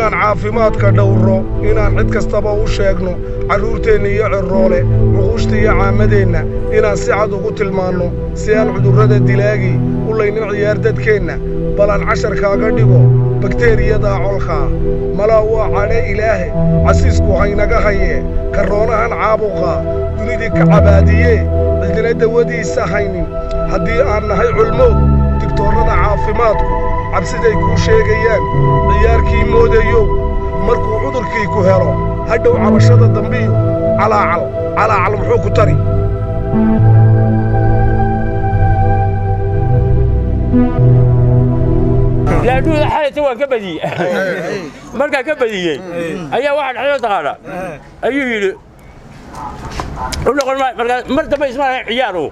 Inaan caafimaadka dhowro, inaan cid kastaba u sheegno, carruurteenna iyo cirroole, cuquushta iyo caammadeenna, inaan si cad ugu tilmaanno si aan cudurrada dilaagii u laynin ciyaar dadkeenna. Bal aan casharkaaga dhigo bakteeriyadaa colkaa. Malaa waa cadhe Ilaahe, casiisku haynaga hayee, karoonahan caabuqaa dunidii ka cabaadiyee, cidina dawadiisa haynin. Haddii aan nahay culmood, digtoorrada caafimaadku cabsiday kuu sheegayaan ciyaarkii moodayow, markuu cudurkii ku helo, hadhow cabashada dambiyo calaacal calaacal muxuu ku tari? Laadhuuda xalayta waan ka badiyey. Markaan ka badiyey ayaa waxaa dhexdoo taqaanaa ayuu yidhi u noqon maayo. Markaa mar dambe isma lahayn ciyaar uu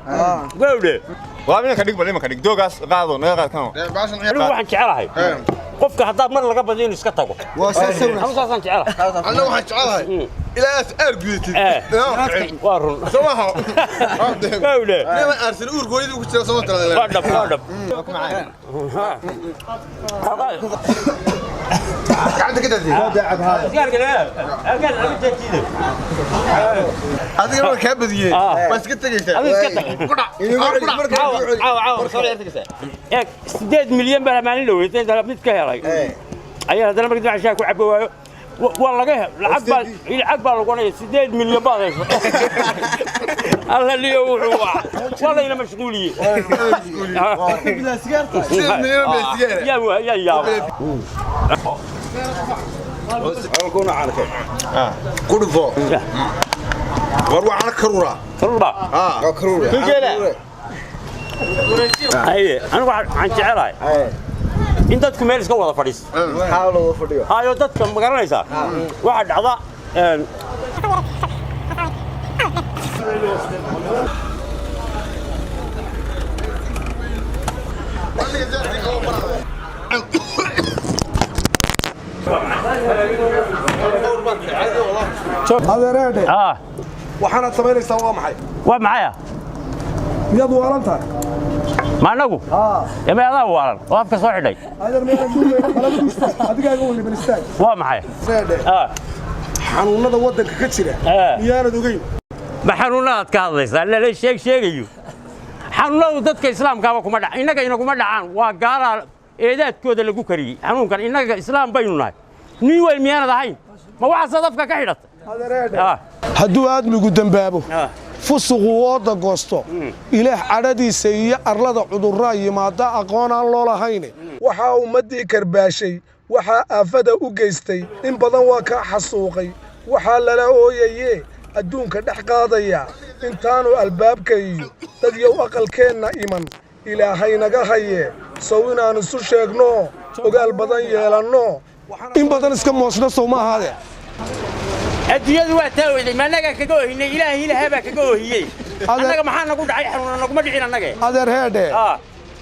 gowdhe. Waa imanka dhig, bal imanka dhig, doogaas qaado, naga qaad kan. Anigu waxaan jecelahay qofka haddaad mar laga badiyo inuu iska tago. Anu saasaan jecelahay. Anna waxaan jecelahay ilaa aad aar gudatid. Waa run. Soo maaha? Gowdhe. Niman aarsan uurkooyadii ku jira soo tala. Waa dhab, waa dhab. Gacanta ka daadi. Adiga marka kaa badiyey waa iska tegaysaa. Adiga iska tag. Eeg, 8 milyan baa maalin dhaweysay inta mid ka helay ayaa haddana markii dib shaah ku cabo waayo. Waa laga hel lacag baa, lacag baa lagu onaya 8 milyan baad hayso. Alla liyo, wuxuu waa layna mashquuliyey. 8 milyan baa sigaara. Yaa yaa yaaba. Ku dhufo. War waxaan karuura. Karuur baa. Haye, anigu waxaan jecelahay in dadku meel iska wada fadhiisto. Hayo, dadka ma garanaysaa waxaa dhacda Adeereedhe. Ah. Waxaanaad samaynaysaa waa maxay? Waa maxaya? Miyaad waalan tahay? Ma anagu ema adaa waalan oo afka soo xidhay? Adeer, meelaan duugayna qalab duusta adigaaga weliban istaag. Waa maxay? Adeereedhe. Ah. Xanuunnada waddanka ka jira miyaanad ogeyn? Ma xanuunadaad ka hadlaysaa? Lala sheeg sheegayo xanuunadu dadka islaamkaaba kuma dhac, innaga inaguma dhacaan. Waa gaalaa eedaadkooda lagu kariyey xanuunkan. Innaga islaam baynu nahay. Nin weyn miyaanad ahayn? Ma waxaasaad afka ka xidhatay? Adeereedhe. Ah. Hadduu aadmigu dembaabo, Ah. fusuqu ooda goosto, Ilaah cadhadiisa iyo arlada cudurraa yimaada aqoon aan loo lahayne. Waxaa ummaddii karbaashay, waxaa aafada u geystay, in badan waa kaa xasuuqay, waxaa lala ooyayee adduunka dhex qaadaya intaanu albaabka iyo dad yow aqalkeenna iman. Ilaahaynaga hayee, sow inaan isu sheegno, ogaal badan yeelanno, in badan iska moosna, sow ma ahaadee? Adduunyadu waa taa oyday. Ma annagaa kaga ohinay? Ilaahay ilaahaa baa kaga ohiyey. Annaga maxaa nagu dhacay? Xanuuna naguma dhicin annage. Adeer, heedhe. Ah.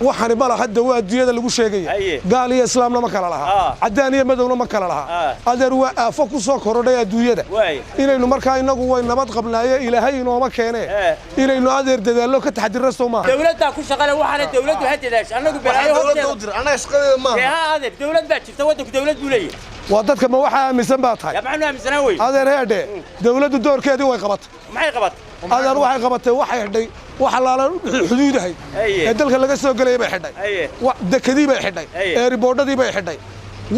Waxani ma laha dawa adduunyada lagu sheegaya. Haye. Gaal iyo islaamna ma kala laha, caddaan iyo madowna ma kala laha. Adeer, waa aafo ku soo korodhay adduunyada. Waay. Inaynu markaa innagu way nabad qabnaaye, Ilaahay inooma keenee, inaynu adeer dadaallo ka taxadirna, sow maaha? Dawladdaa ku shaqale waxaana dawladdu ha dadaasho. Annagu balaayo dawladda u horteeda dir, annaga shaqadeeda dee maaha. Ha adeer, dawlad baa jirta, waddanku dawlad buu leeyahay. Waa dadka ma waxaa aaminsan baa tahay? Yaa, maxaanu aaminsanaan wey? Adeer, heedhe, dawladdu doorkeedii way qabatay. Maxay qabatay? Adeer, waxay qabatay, waxay xidhay wax allaala wixii xuduudahay ee dalka laga soo gelayay bay xidhay. Dekadii bay xidhay. Eeriboodhadii bay xidhay.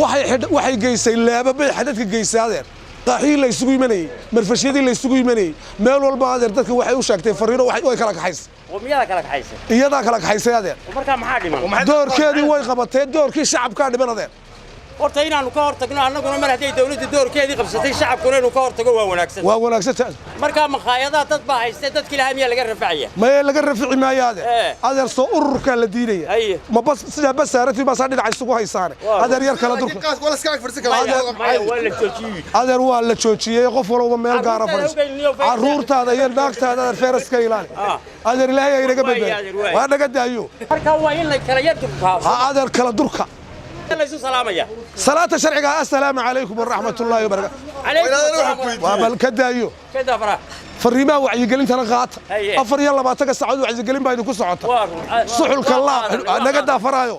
Waxay xidhay, waxay geysay laaba bay xadadka geysay adeer, qaaxiyii la isugu imanayey, marfashyadii la isugu imanayey, meel walba adeer dadka waxay u sheegtay fariino, way kala kaxaysay. Qowmiyada kala kaxaysa? Iyadaa kala kaxaysay adeer. Markaa maxaa dhiman? Doorkeedii way qabatee, doorkii shacabkaa dhiman adeer. Horta inaanu ka hortagno annaguna, mar hadday dawladdu doorkeedii qabsatay, shacabkuna inuu ka hortago waa wanaagsan. Waa wanaagsan. Markaa makhaayadaha dad baa hayste, dadki lahaa miyaa laga rafacaya? Maye, laga rafici maayo adeer. Adeer, soo ururkaa la diidaya. Ma bas sidaa basaaratii baasaa dhinaca isugu haysaane. Adeer, yar kala durka. Qaas wala iska ag fadhiisan kara. Maya, waa la joojiyey. Adeer, waa la joojiyey. Qof walba meel gaara Carruurtaada fadhiiso. hogeyniyo fayraska. Carruurtaada iyo naagtaada adeer fayraska ilaali. Adeer, Ilaahay ha inaga Waay, badbaado. adeer, waay. Waa naga daayo. Markaa waa in la kala yar durkaa. Ha adeer, kala durka. Laysu salaamaya. Salaata sharciga, assalaamu calaykum waraxmat ullaahi wabarakaatu. Calaykum Waa inaad asalaam. wax ku Waa bal ka daayo. Kada fara. Fariimaha wacyigelintana qaata. Haye. 24-ka saacadood wacyigelin baa idinku socota. Waa run. Suxulka Waa laab qaadan, waa naga qaadan. daafaraayo.